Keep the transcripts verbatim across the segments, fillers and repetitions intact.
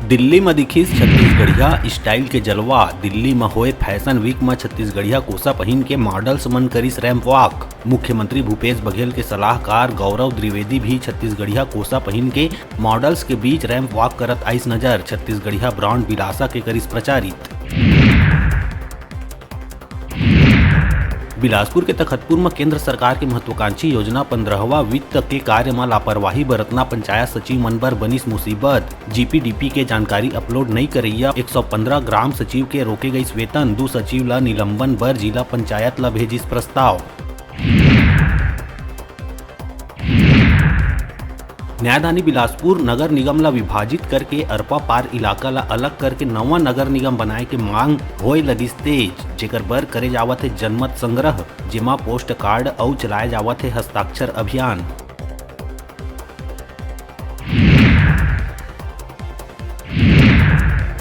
दिल्ली म दिखिस छत्तीसगढ़िया style के जलवा। दिल्ली म होए Fashion Week म छत्तीसगढ़िया कोसा पहिन के models मन करिस ramp walk। मुख्यमंत्री भूपेश बघेल के सलाहकार गौरव द्विवेदी भी छत्तीसगढ़िया कोसा पहिन के models के बीच ramp walk करत आइस नजर। छत्तीसगढ़िया brand बिलासा के करिस प्रचारित। बिलासपुर के तखतपुर म केंद्र सरकार के महत्वाकांक्षी योजना पंद्रहवां वित्त के कार्य म लापरवाही बरतना पंचायत सचिव मन बर बनिस मुसीबत। GPDP के जानकारी upload नइ करइया एक सौ पंद्रह ग्राम सचिव के रोके गइस वेतन, दू सचिव ल निलंबन बर जिला पंचायत ल भेजिस प्रस्ताव। न्यायदानी बिलासपुर नगर निगम ला विभाजित करके अरपा पार इलाका ला अलग करके नवा नगर निगम बनाए के मांग होए लगिस तेज, जेकर बर करे जावत हे जनमत संग्रह, जेमा पोस्ट कार्ड अउ चलाए जावत हे हस्ताक्षर अभियान।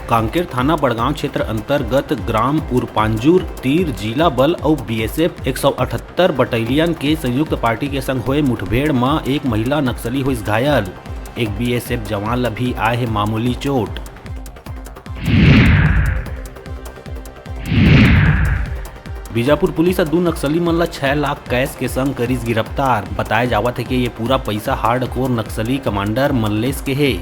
कांकेर थाना बड़गांव क्षेत्र अंतर्गत ग्राम उरपांजुर तीर जिला बल अउ बीएसएफ एक सौ अठहत्तर बटालियन के संयुक्त पार्टी के संग होए मुठभेड़ म एक महिला नक्सली होइस घायल। एक बीएसएफ जवान ल भी आए हे मामूली चोट। बीजापुर पुलिस ह दू नक्सली मन ल छह लाख cash के संग करिस गिरफ्तार। बताए जावत हे कि ये पूरा पइसा hardcore नक्सली कमांडर मल्लेश के हे,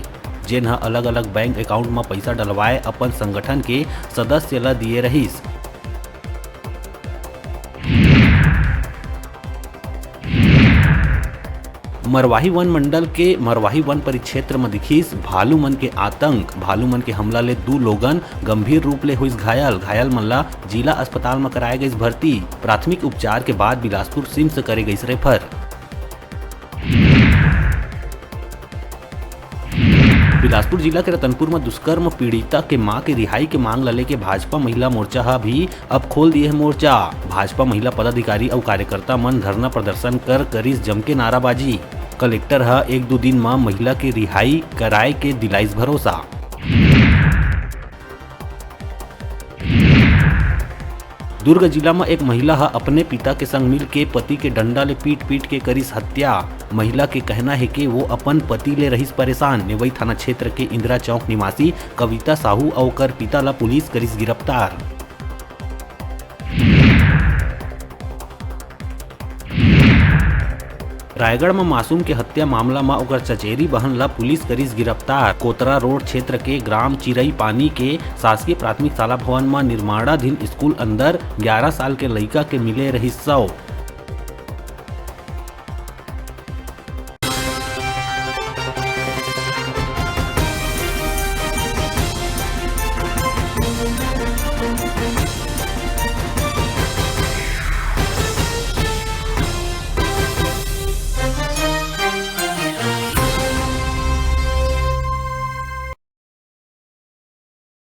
जेन ह अलग-अलग बैंक account म पइसा डलवाए अपन संगठन के सदस्य ल दिए रहिस। मरवाही वन मंडल के मरवाही वन परिक्षेत्र म दिखिस भालू मन के आतंक। भालू मन के हमला ले दू लोगन गंभीर रूप ले होइस घायल। घायल मन ला जिला अस्पताल म कराए गइस भर्ती। प्राथमिक उपचार के बाद बिलासपुर सिम्स करे गइस रेफर। बिलासपुर जिला के रतनपुर म दुष्कर्म पीड़िता के मां के रिहाई के मांग ल लेके भाजपा महिला मोर्चा ह भी अब खोल दिए हे मोर्चा। भाजपा महिला पदाधिकारी अउ कार्यकर्ता मन धरना प्रदर्शन कर करिस जमके नाराबाजी। कलेक्टर ह एक दू दिन म महिला के रिहाई कराए के दिलाइस भरोसा। दुर्ग जिला म एक महिला ह अपने पिता के संग मिल के पति के डंडा ले पीट-पीट के करिस हत्या। महिला के कहना हे कि वो अपन पति ले रहिस परेशान। नेवई थाना क्षेत्र के इंदिरा चौक निवासी कविता साहू अउ ओकर पिता ल पुलिस करिस गिरफ्तार। रायगढ़ म मासूम के हत्या मामला म ओकर चचेरी बहन ल पुलिस करिस गिरफ्तार। कोतरा रोड क्षेत्र के ग्राम चिरई पानी के शासकीय प्राथमिक शाला भवन म निर्माणाधीन स्कूल अंदर ग्यारह साल के लइका के मिले रहिस शव।